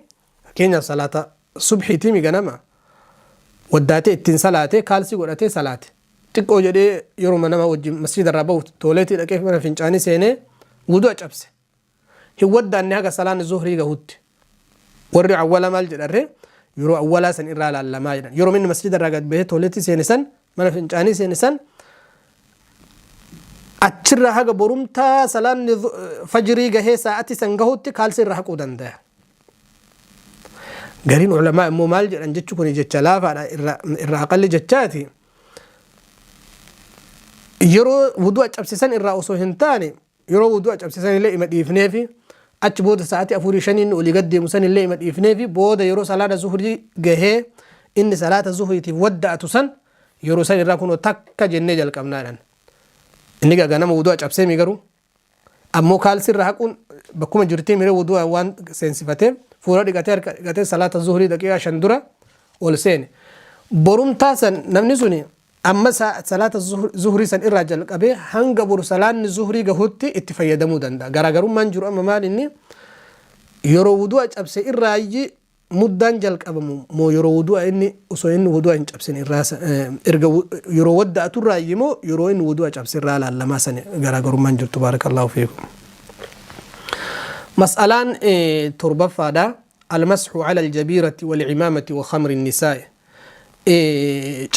fakkeenyaaf salaata subhiitii mi ganama waddaatee ittiin salaatee kaalsii godhatee salaate. Xiqqoo jedhee yeruma nama wajjin masjiida irraa bahuuf tooleetii dhaqee mana fincaanii seenee wudu'a cabse. Hin waddaanne haga salaanni zuhrii gahutti. Warri awwala maal jedharree? Yeroo awwalaa san irraa laallamaa jedhan. Yeroo inni masjiida irraa gad bahee tooleetii seene san, mana fincaanii seene san, achirraa haga borumtaa salaanni fajrii gahee sa'atii san gahutti kaalsii irraa haquu danda'a. Gariin ulamaa immoo maal jedhan? Jechi kun jecha laafaadha, irra aqalli jechaati. Yeroo wudu'a cabsisan irraa osoo hin taane, yeroo wudu'a cabsisan illee ima dhiifneefi, achi booda sa'aatii afurii shanii inni olii gad deemu san illee ima dhiifneefi, booda yeroo salaata zuhrii gahee inni salaata zuhriitiif wadda'atu san, yeroo san irraa kunoo takka jennee jalqabnaa jedhan. Inni ganama wudu'a cabsee mi garuu ammoo kaalsi irra haquun bakkuma jirtii miree wudu'a waan seensifateef fuula dhiqatee harka dhiqatee salaata zuhrii daqiiqaa 5 dura ol seene. Borumtaa san namni suni amma salaata zuhrii san irraa jalqabee hanga boru salaanni zuhrii gahutti itti fayyadamuu danda'a. Garaagarummaan jiru amma maal? Inni yeroo wudu'a cabse irraayyi muddaan jalqabamu moo yeroo wudu'a inni osoo inni wudu'a hin cabsin irraa, erga yeroo wadda'atu irraayyi moo yeroo inni wudu'a cabse irraa laallamaa sani garaagarummaan jirtu. Baarakallahu fiikum. Mas'alaan torbaffaadha. Almasxu ala aljabiirati walcimaamati wa khamri nisaa'i.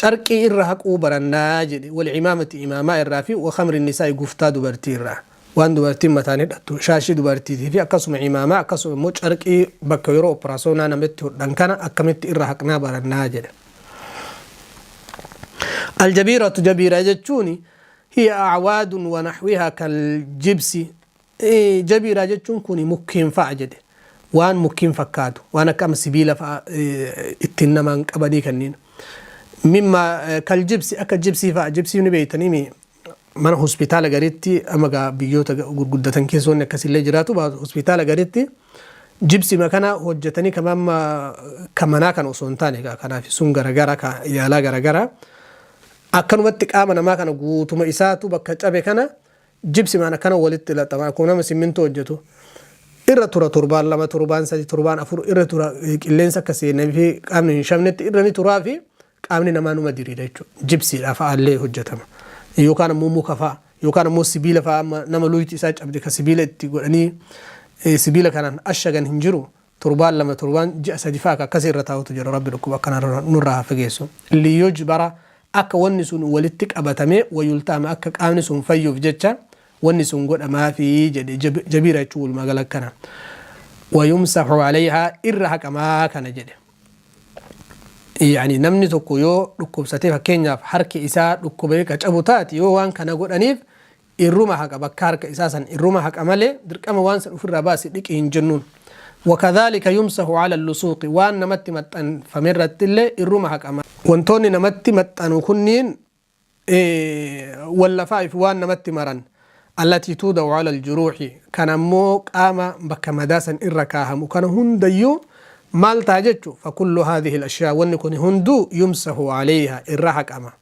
Carqii irra haquu barannaa jedhe. Walcimaamati, imaamaa irraa, fi wa khamri nisaa'i, guftaa dubartii irraa. Waan dubartiin mataan hidhattu, shaashii dubartiitii fi akkasuma imaamaa, akkasuma immoo carqii bakka yeroo operasoonaa namatti hodhan kana akkamitti irra haqnaa barannaa jedhe. Aljabiiratu, jabiira jechuun, hiya acwaadun wa naxwihaa kaljibsi. Jabiiraa jechuun kun mukkeen fa'a jedhe. Waan mukkeen fakkaatu, waan akka amma sibiila fa'a ittiin namaan qabanii kanneen. Mimma kaljibsi, akka jibsii fa'a, jibsii ni beektanii, mana hospitaala garitti, amma gaa biyyoota gurguddatan keessa wanni akkasillee jiraatu baatu, hospitaala garitti jibsima kana hojjetanii, kama amma kan manaa kana osoo hin taane, kanaaf sun garagara, ka yaalaa garagara, akkanumatti qaama namaa kana guutuma isaatu bakka cabe kana jibsimaan akkana walitti laxxama, akkuma nama simmintoo hojjetu. Irra tura torbaan 2, torbaan 3, torbaan 4 irra tura, qilleensa akka seenee fi qaamni hin shabnetti irra ni turaa fi qaamni namaa numa diriira jechuudha. Jibsiidhaa fa'aallee hojjetama. Yookaan ammoo muka fa'a, yookaan ammoo sibiila fa'a, amma nama luyti isaa cabde ka sibiila itti godhanii sibiila kanaan ashagan hin jiru. Torbaan 2, torbaan ji'a 3 fa'a ka akkasii irra taa'utu jira. Rabbi dhukkuba akkana nurraa haa fageessu. Liyujbara, akka wanni sun walitti qabatamee, wayultaama, akka qaamni sun fayyuuf jecha wanni sun godhamaafi jedhe. Jabiira jechuun walumaa gala akkana. Wayumsaxu alayhaa, irra haqamaa kana jedhe. Yani namni tokko yoo dhukkubsatee, fakkeenyaaf harki isaa dhukkubee ka cabu taate, yoo waan kana godhaniif irruma haqa, bakka harka isaa san irruma haqa malee dirqama waan san ofirraa baasi dhiqi hin jennuun. Wakadhalika yumsahu ala lusuuqi, waan namatti maxxanfame irratti illee irruma haqama. Wantoonni namatti maxxanu kunniin wallafaa fi waan namatti maran, allatii tuuda'u ala aljuruuxi, kan ammoo qaama bakka madaa san irra kaahamu kana hundayyuu maal ta'a jechu? Fakullu haadhihi alashyaa, wanni kun hunduu, yumsahu alayha, irra haqama,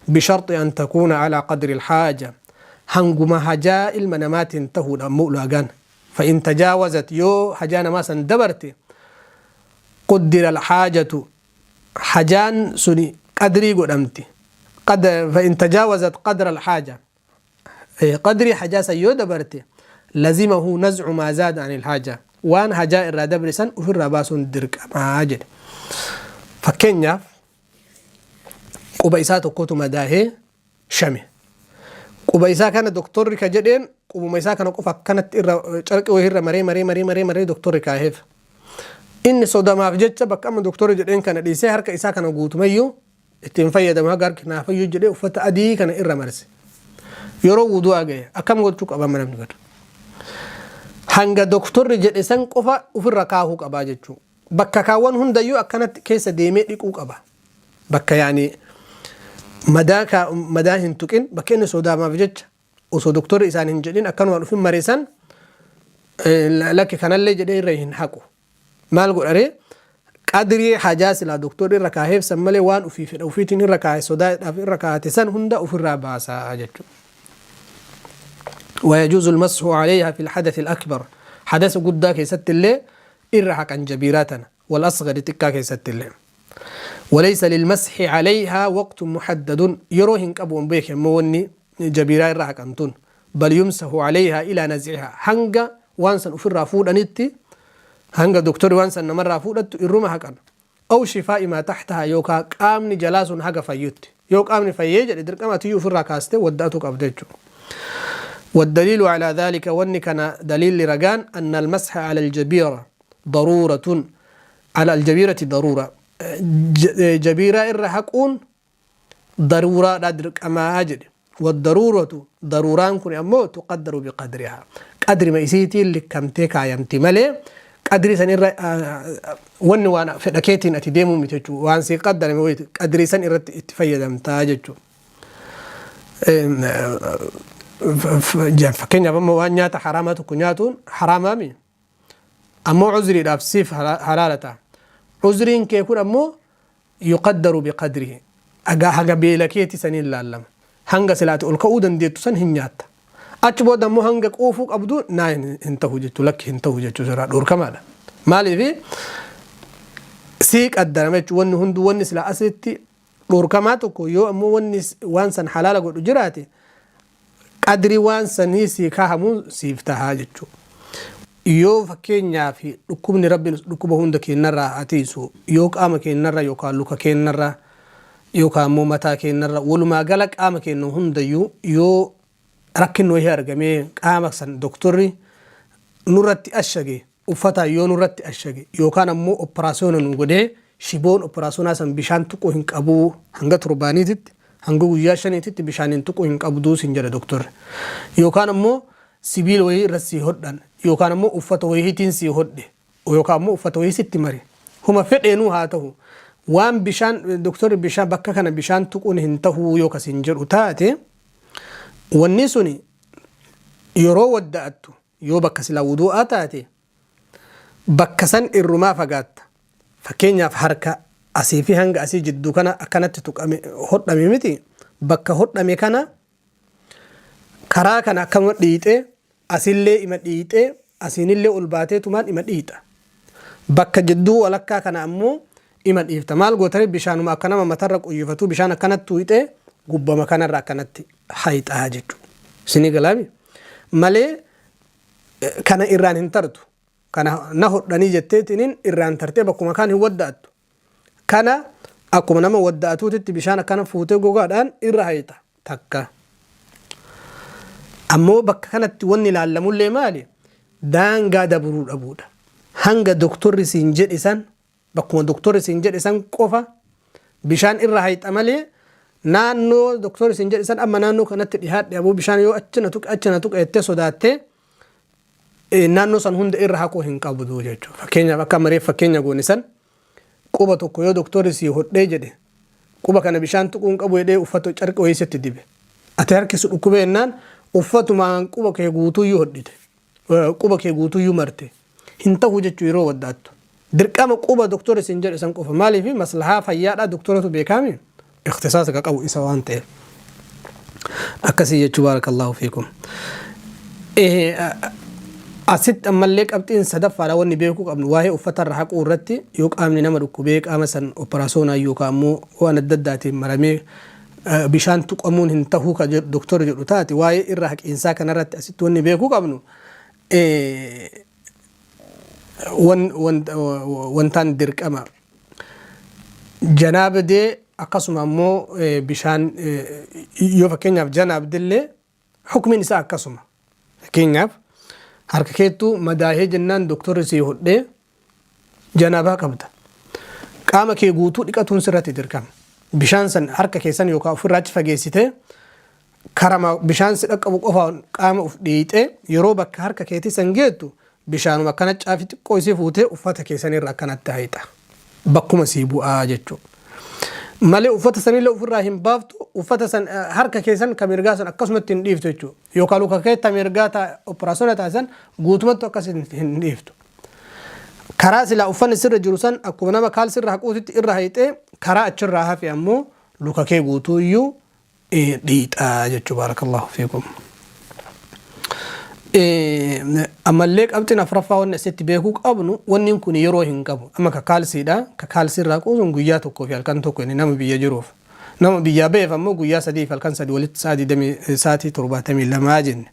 bisharxi an takuuna alaa qadri alhaaja, hanguma hajaa ilma namaatiin tahuudha ammoo ulaagaan. Fa in tajaawazat, yoo hajaa namaa san dabarte, quddira alhaajatu, hajaan suni qadrii godhamti. Fa in tajaawazat qadra alhaaja. Qadrii hajaa san yoo dabarte, lazimahu nazcu maa zaada anil haaja, waan hajaa irraa dabre san ufirraa baasuun dirqamaa jedhe. Fakkeenyaaf, quba isaa tokkotu madaahee shame. Quba isaa kana doktorri ka jedheen qubuma isaa kana qofa akkanatti irra carqii wayii irra maree maree maree maree maree doktorri kaaheef. Inni sodamaaf jecha bakka amma doktorri jedheen kana dhiisee harka isaa kana guutumayyuu ittiin fayyadamu, haga harki naa fayyu jedhee uffata adii kana irra marse. Yeroo wudu'aa gahe akkam gochuu qaba amma namni kun? Hanga doktorri jedhe san qofa ofirra kaahuu qabaa jechuudha. Bakka kaawwan hundayyuu akkanatti keessa deemee dhiquu qaba. Bakka yaani madaa madaa hin tuqin, bakka inni sodaamaaf jecha osoo doktorri isaan hin jedhin akkanumaan ufin mare san, lakki kanallee jedhee irra hin haqu. Maal godharee? Qadrii hajaa silaa doktorri irra kaaheef san malee waan ufii fedha ufiitiin irra kaahe, sodaadhaaf irra kaahate san hunda ofirraa baasaa jechuudha. ويجوز المسح عليها في الحدث الأكبر، حدث guddaa keessatti illee irra haqan jabiiraa tana، والأصغر xiqqaa keessatti illee. وليس للمسح عليها وقت محدد، yeroo hin qabu beeke immoo wanni jabiiraa irra haqan tun. بل يمسح عليها إلى نزعها، hanga waan san ofirraa fuudhanitti, hanga doktorri waan san namarraa fuudhattu irruma haqan. أو شفاء ما تحتها، yookaa qaamni jalaa sun haga fayyutti. Yoo qaamni fayyee jedhe, dirqama atiyyuu ofirraa kaastee wadda'atu qabda jechuudha. والدليل على ذلك، wanni kana دليل رجان، أن المسح على الجبيرة ضرورة، على الجبيرة ضرورة، جبيرة irra haquun ضرورة dirqamaa jedhe. والضرورة ضروران kun ammoo تقدر بقدرها، qadri ma isiitiin likkamtee kaayamti malee qadrii san irra wanni waan fedha keetiin ati deemuu miti jechuudha. Waan sii qaddarame wayiiti, qadrii san irratti itti fayyadamtaa jechuudha. Fakkeenyaaf, amma waan nyaata haraamaa tokko nyaatuun haraamaami, ammoo cuzriidhaaf siif halaala ta'a. Cuzriin kee kun ammoo يقدر بقدره، haga beela keeti saniin laallama. Hanga silaati ol ka'uu dandeettu san hin nyaatta. Achi booda ammoo hanga quufuu qabdu naa hin ta'u jechuu, lakki hin ta'u jechuu, sirraa dhorkamaadha. Maaliif? Sii qaddarama jechuu wanni hunduu. Wanni silaa asitti dhorkamaa tokko yoo ammoo wanni waan san halaala godhu jiraate, qadri waan sanii sii kaahamuun siif tahaa jechuudha. Yoo fakkeenyaaf dhukkubni, Rabbiin dhukkuba hunda keenyarraa haa tiisu, yoo qaama keenyarra yookaan luka keenyarra yookaan immoo mataa keenyarra, walumaa gala qaama keenya hundayyuu yoo rakkinni wayii argamee, qaama san doktorri nurratti ashage, uffataan yoo nurratti ashage, yookaan ammoo operaasiyoona nu godhee, shiboon operaasiyoonaa san bishaan tuquu hin qabuu, hanga torbaaniititti, hanga guyyaa 5titti bishaan hin tuquu hin qabduu sin jedha doktorri, yookaan ammoo sibiila wayii irra sii hodhan, yookaan ammoo uffata wayiitiin sii hodhe, yookaan ammoo uffata wayii sitti mare, huma fedheenuu haa ta'u, waan bishaan doktorri bishaan bakka kana bishaan tuquun hin tahuu yoo kasin jedhu taate, wanni suni yeroo wadda'attu yoo bakka silaa wudu'aa taate, bakka san irrumaa fagaatta. Fakkeenyaaf, harka asii fi hanga asii jidduu kana akkanatti tuqame hodhame miti, bakka hodhame kana karaa kana akkanuma dhiixee, asillee ima dhiixee, asiinillee ol baatee tumaan ima dhiixa. Bakka jidduu walakkaa kana ammoo ima dhiifta. Maal gootanii? Bishaanuma akka nama matarra quyyifatu bishaan akkanatti tuuxee gubbama kanarra akkanatti hayxaa jechuudha. Isinii galaami? Malee kana irraan hin tartu. Kana na hodhanii jetteetiniin irraan tartee bakkuma kaan hin wadda'attu. Kana akkuma nama wadda'atuutitti bishaan akkana fuutee gogaadhaan irra hayxa takka. Ammoo bakka kanatti wanni ilaallamullee maali? Daangaa dabruu dhabuudha. Hanga doktorri siin jedhe san, bakkuma doktorri siin jedhe san qofa bishaan irra hayxa malee, naannoo doktorri siin jedhe san, amma naannoo kanatti dhihaadhe, aboo bishaan yoo achi na tuqe, achi na tuqe jettee sodaattee naannoo san hunda irra haquu hin qabdu jechuudha. Fakkeenyaaf, akka mareef fakkeenya goone san, quba tokko yoo doktorri sii hodhee jedhe, quba kana bishaan tuquu hin qabu jedhee uffata carqii wayii sitti dibe. Ati harki si dhukkubee jennaan uffatumaan quba kee guutuuyyuu hodhite. Quba kee guutuuyyuu marte. Hin ta'u jechuu yeroo waddaattu. Dirqama quba doktorri siin jedhe san qofa. Maaliif? Maslahaa fayyaadhaa doktoratu beekaami. Ikhtisaasa ka qabu isa waan ta'eef. Akkasii jechuu. بارك الله فيكم. Asitti ammallee qabxiin sadaffaadha wanni beekuu qabnu waa'ee uffata irra haquu irratti, yoo qaamni nama dhukkubee qaama san operaasiyoonaa yookaan ammoo waan adda addaatiin maramee Bishaan tuqamuun hin tahuu ka doktora jedhu taate, waa'ee irra haqiinsaa kanarratti asitti wanni beekuu qabnu wantaan dirqama janaabdee, akkasuma ammoo bishaan yoo fakkeenyaaf janaabdellee hukmiin isaa akkasuma. Fakkeenyaaf harka keettuu madaahee jennaan doktorri sii hodhee, janaabaa qabda. Qaama kee guutuu dhiqatuun sirratti dirqama. Bishaan san harka keessan yookaan ofirraa achi fageessitee karama bishaan si dhaqqabu qofaan qaama of dhiixee, yeroo bakka harka keetii san geettu bishaanuma akkana caafii xiqqoo isii fuutee uffata keessan irra akkanatti hayixa. Bakkuma sii bu'aa jechuudha. Malee uffata sanillee ofirraa hin baaftu, uffata san harka keessan ka mirgaa san akkasumatti hin dhiiftu jechuudha. Yookaan luka kee ta mirgaa ta operaasyoona taasisan guutumatti akkas hin dhiiftu. Karaa silaa uffanni sirra jiru san akkuma nama kaalsirra haquutitti irra hayxee, karaa achirraa hafe ammoo luka kee guutuu iyyuu dhiixaa jechuu. Baarakallahu fiikum. Ammallee qabxiin afuraffaa wanni asitti beekuu qabnu, wanni kun yeroo hin qabu. Amma ka kaalsiidha. Ka kaalsiirraa quusuun guyyaa tokkoo fi halkan tokko inni nama biyya jiruuf. Nama biyyaa ba'eef ammoo guyyaa 3 fi halkan 3, walitti sa'aatii 72 jenne.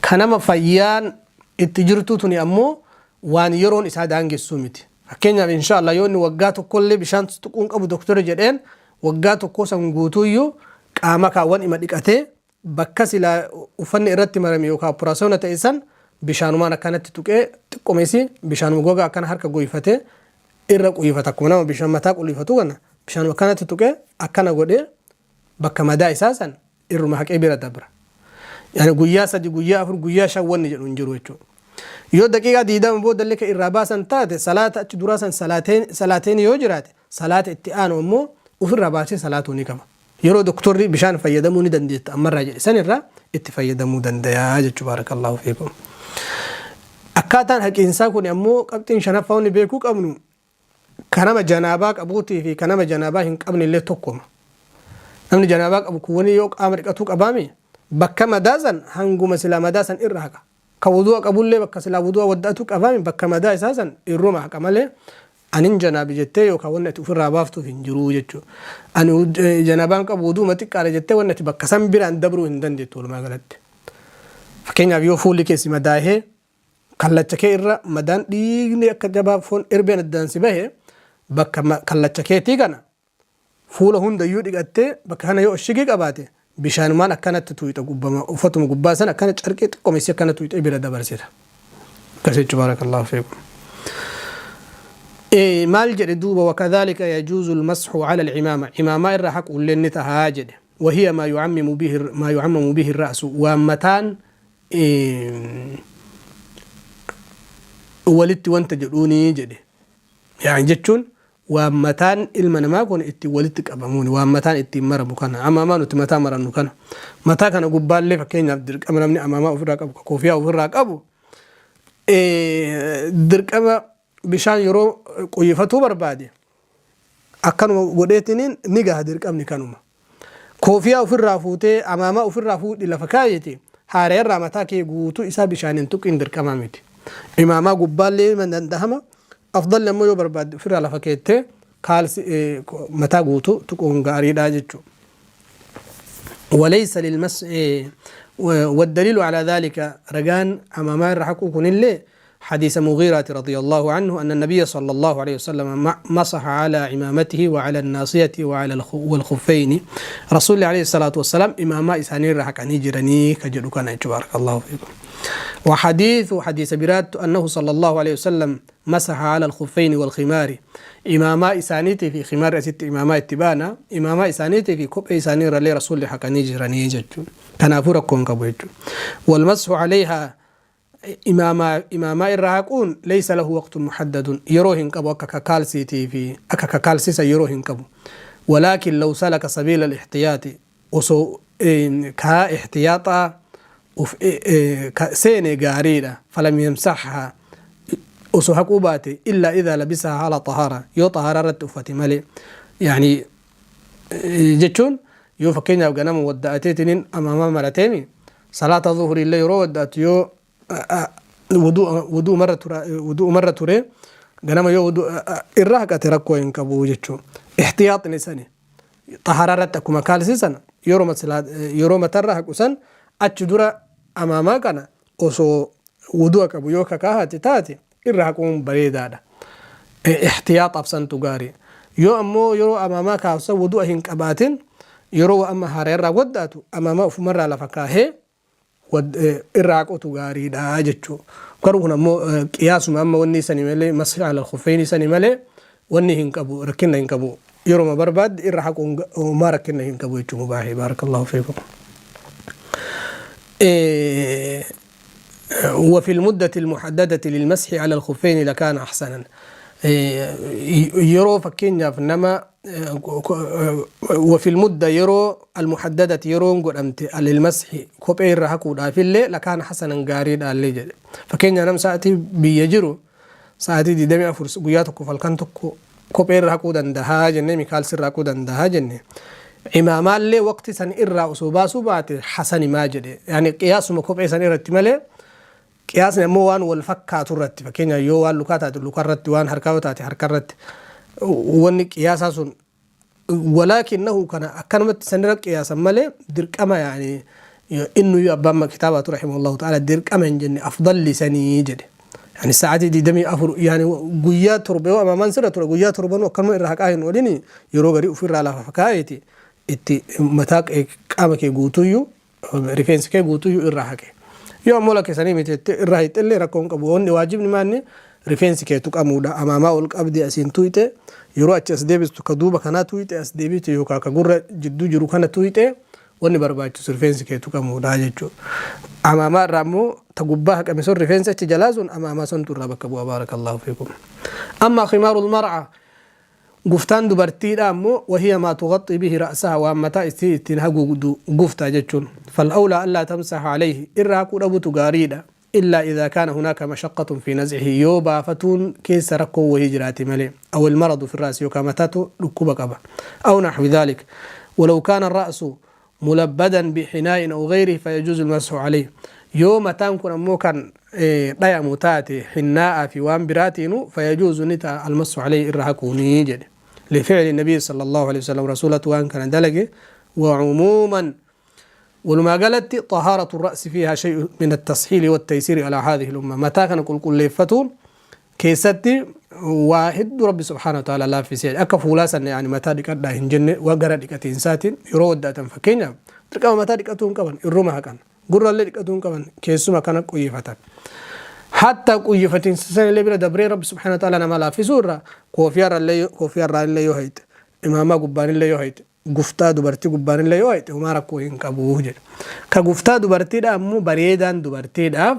Ka nama fayyaan itti jirtuu tuni ammoo waan yeroon isaa daangessuu miti. Fakkeenyaaf inshaallah yoo inni waggaa tokkollee bishaan tuquun qabu doktorri jedheen, waggaa tokkoo san guutuuyyuu qaama kaawwan ima dhiqatee, bakka silaa uffanni irratti marame yookaan operaasiyoona ta'e san bishaanumaan akkanatti tuqee, xiqqomeesi bishaanuma gogaa akkana harka goyfatee irra quyyifata. Akkuma nama bishaan mataa qullifatu kana bishaanuma akkanatti tuqee akkana godhee bakka madaa isaa san irruma haqee bira dabra. Yani guyyaa 3, guyyaa 4, guyyaa 5 wanni jedhu hin jiru jechuudha. Yoo daqiiqaa 20 boodallee kan irraa baasan taate, salaata achi duraa san salaateen yoo jiraate, salaata itti aanu ammoo ofirraa baasee salaatuu ni qaba. Yeroo doktorri bishaan fayyadamuu ni dandeetta ammarraa jedhe sanirraa itti fayyadamuu dandayaa jechuu. Baarakallahu fiikum. Akkaataan haqiinsaa kun ammoo qabxiin shanaffaa wanni beekuu qabnu, ka nama janaabaa qabuutii fi ka nama janaabaa hin qabne illee tokkuma. Namni janaabaa qabu kun wani yoo qaama dhiqatuu qabaami, bakka madaa san hanguma silaa madaa san irra haqa. Ka wudu'a qabullee bakka silaa wudu'a wadda'atu qabaami, bakka madaa isaa san irruma haqa malee anin janaabi jettee yookaan wanni ati ofirraa baaftuuf hin jiru jechuudha. Ani janaabaan qabu, wudu'uma xiqqaadha jettee wanni ati bakka san biraan dabruu hin dandeettu walumaa galatti. Fakkeenyaaf yoo fuulli kee si madaahee, kallacha kee irra madaan dhiigni akka jabaa foon erbeen addaan si bahe, bakka kallacha keetii kana fuula hundayyuu dhiqattee, bakka kana yoo oshigii qabaate bishaanumaan akkanatti tuuyxa, gubbama uffatuma gubbaa sana akkana carqii xiqqoomessi akkana tuuyxee bira dabarsita. Akkas jechuun. Baarakallahu fiikum. Maal jedhe duuba? Wakadhalika yajuuzu almasxu ala alcimaama, cimaamaa irra haquullee ni tahaa jedhe. Wahiya maa yucammamu bihi ra'su, waan mataan walitti wanta jedhuuni jedhe. Yani jechuun waan mataan ilma namaa kun ittiin walitti qabamuuni, waan mataan ittiin maramu kana, amaamaa nuti mataa marannu kana, mataa kana gubbaallee fakkeenyaaf dirqama namni amaamaa ofirraa qabu, koofiyaa ofirraa qabu, dirqama bishaan yeroo quyyifatuu barbaade akkanuma godheetiniin ni gaha, dirqamni kanuma. Koofiyaa ofirraa fuutee, amaamaa ofirraa fuudhi lafa kaayeti, haarayarraa mataa kee guutuu isaa bishaaniin tuqiin dirqamaa miti. Imaamaa gubbaallee ni dandahama. Afdalli ammoo yoo barbaadde ofirraa lafa keettee kaalsi mataa guutuu tuquun gaariidha jechuudha. وليس للمس والدليل على ذلك، رجان أمام الرحق كن حديث مغيرة رضي الله عنه أن النبي صلى الله عليه وسلم مسح على عمامته وعلى الناصية وعلى والخفين. رسول الله عليه الصلاة والسلام إماما إساني رحك جرني كجدو كان. بارك الله فيكم. وحديث حديث برات أنه صلى الله عليه وسلم مسح على الخفين والخمار، إماما إسانيتي في خمار أست إماما اتبانا، إماما إسانيتي في كوب إساني رلي رسول حقني جرني جتو كنافورا كون كبو. والمسح عليها، imaamaa irraa haquun، ليس له وقت محدد، yeroo hin qabu, akka kakaalsiitii fi akka kakaalsisa yeroo hin qabu. ولكن لو سلك سبيل الاحتياط، osoo karaa ixtiyaaxaa seene gaariidha. فلم يمسحها، osoo haquu baate، إلا إذا لبسها على طهارة، yoo xahaaraa irratti uffate malee. Yani jechuun yoo fakkeenyaaf ganama wadda'ateetiniin amaamaa marateemi, salaata zuhurii illee yeroo wadda'atu yoo wudu'umarra ture, ganama yoo irra haqate rakkoo hin qabu jechuun. Ixtiyaaxni sani. Xaharaa irratti akkuma kaalsii sana yeroo yeroo matarra haqu san achi dura amaamaa kana osoo wudu'a qabu yoo kakaahate taate irra haquun bareedaadha. Ihtiyaaxaaf santu gaarii. Yoo ammoo yeroo amaamaa kaasu san wudu'a hin qabaatin, yeroo amma haarayarraa wadda'atu amaamaa ofumarraa lafa kaahee irraa haquutu gaariidha jechuu. Garuu kun ammoo qiyaasuma amma wanni sani malee, masxi alal khufeeyni sani malee, wanni hin qabu, rakkinna hin qabu. Yeroma barbaadde irra haquun homaa rakkinna hin qabu jechuu, mubaahi. Baarakallahu fiikum. وفي المدة المحددة للمسح على الخفين لكان أحسنا. Yeroo fakkeenyaaf nama وفي المدة yeroo المحددة yeroon godhamte للمسح kophee irra haquudhaafillee لكان حسنا gaariidhaallee jedhe. Fakkeenyaaf nam sa'atii biyya jiru sa'atii 24, guyyaa tokkoof halkan tokko kophee irra haquu dandahaa jenne, mikaalsi irra haquu dandahaa jenne, imaamaallee waqti san irraa osoo baasuu baate hasanimaa jedhe. Yani qiyaasuma kophee san irratti malee, qiyaasni ammoo waan wal fakkaatu irratti, fakkeenyaaf yoo waan lukaa taate luka irratti, waan harkaa yoo taate harka irratti, wanni qiyaasaa sun walaakinnahu kana akkanumatti sanirra qiyaasan malee dirqama, yaani innuyyuu abbaan kitaabaatu rahimahullahu ta'ala dirqama hin jenne, afdalli sanii jedhe. Yani sa'aatii 24, yani guyyaa 7 yoo amaamaan sirra ture, guyyaa torbanuu akkanuma irra haqaa hin oolini, yeroo garii ofirraa lafa kaa'eeti itti mataa qaama kee guutuyyuu, rifeensi kee guutuyyuu irraa haqe. Yoo ammoo lakkisanii miti irraa hixxillee rakkoo hin qabu. Wanni waajibni maanni rifeensi kee tuqamuudha. Amaamaa ol qabdi asiin tuyxe, yeroo achi as deebistu ka duuba kanaa tuyxe as deebite yookaan ka gurra jidduu jiru kana tuyxe, wanni barbaachisu rifeensi kee tuqamuudha jechuudha. Amaamaa irraa immoo ta gubbaa haqame sun, rifeensi achi jalaa sun amaamaa santu irraa bakka bu'a. Baarakallahu fiikum. Amma khimaarul mar'a, guftaan dubartiidha ammoo, وهي ما تغطي به رأسها, waan mataa isii ittiin haguugdu guftaa jechuun. فالأولى ألا تمسح عليه, irraa haquu dhabutu gaariidha, إلا إذا كان هناك مشقة في نزعه, yoo baafatuun keessa rakkoo wahii jiraate malee, أو المرض في الرأس, yookaan mataatu dhukkuba qaba, أو نحو ذلك. ولو كان الرأس ملبدا بحناء أو غيره فيجوز المسح عليه. Yoo mataan kun ammoo kan dhayamu taate hinnaa'a fi waan biraatiinu, فيجوز ni ta'a المسح عليه irra haquunii jedhe, لفعل النبي صلى الله عليه وسلم, rasuulatu waan kana dalage. وعموما, walumaa galatti, طهارة الرأس فيها شيء من التسهيل والتيسير على هذه الأمة. Mataa kana qulqulleeffatuun keessatti waa hedduu rabbi subhaanahu wa ta'ala laaffisee. Akka fuulaa sana yaani mataa dhiqadhaa hin jenne. Waa gara dhiqatiinsaatiin yeroo waddaatan fakkeenyaaf dirqama mataa dhiqatuu hin qaban, irruma haqan. Gurrallee dhiqatuu hin qaban, keessuma kana quyyifatan. Hatta quyyifatiinsa sana illee bira dabree rabbi subhaanahu wa ta'ala nama laaffisuu irraa koofiyaarraa illee yoo hayte, imaamaa gubbaan illee yoo hayte, guftaa dubartii gubbaan illee yoo hayte, homaa rakkoo hin qabu jedha. Ka guftaa dubartiidha ammoo bareedaan dubartiidhaaf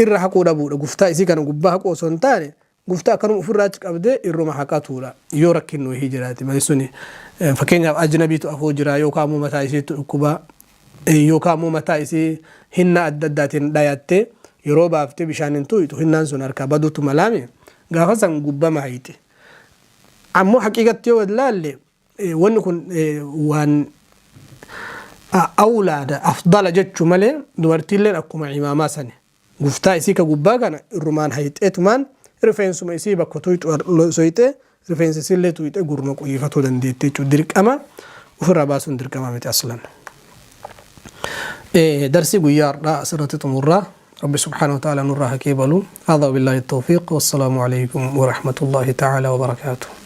irra haquu dhabuudha. Guftaa isii kana gubbaa haquu osoo hin taane, guftaa akkanuma ofirraa achi qabdee irruma haqatuudha. Yoo rakkinni wayii jiraate malee, suni fakkeenyaaf ajnabiitu afoo jira, yookaan ammoo mataa isiitu dhukkubaa, yookaan ammoo mataa isii hinna adda addaatiin dhayattee yeroo baaftee bishaan hin tuqxu, hinnaan sun harkaa baduutu malaami, gaafa san gubbama hayte. Ammoo haqiiqatti yoo ilaalle wanni kun waan awlaada afdala jechuu malee, dubartiilleen akkuma imaamaa sani guftaa isii ka gubbaa kana irrumaan hayxeetumaan rifeensuma isii bakka tuyxu soyxee, rifeensa isiillee tuyxee gurma quyyifatuu dandeetti jechuudha. Dirqama ofirraa baasuun dirqama miti aslan. Darsii guyyaa har'aa asirratti xumurraa. Rabbi subhaanahu wa ta'ala nurraa haa qeebalu. هذا بالله التوفيق والسلام عليكم ورحمة الله تعالى وبركاته.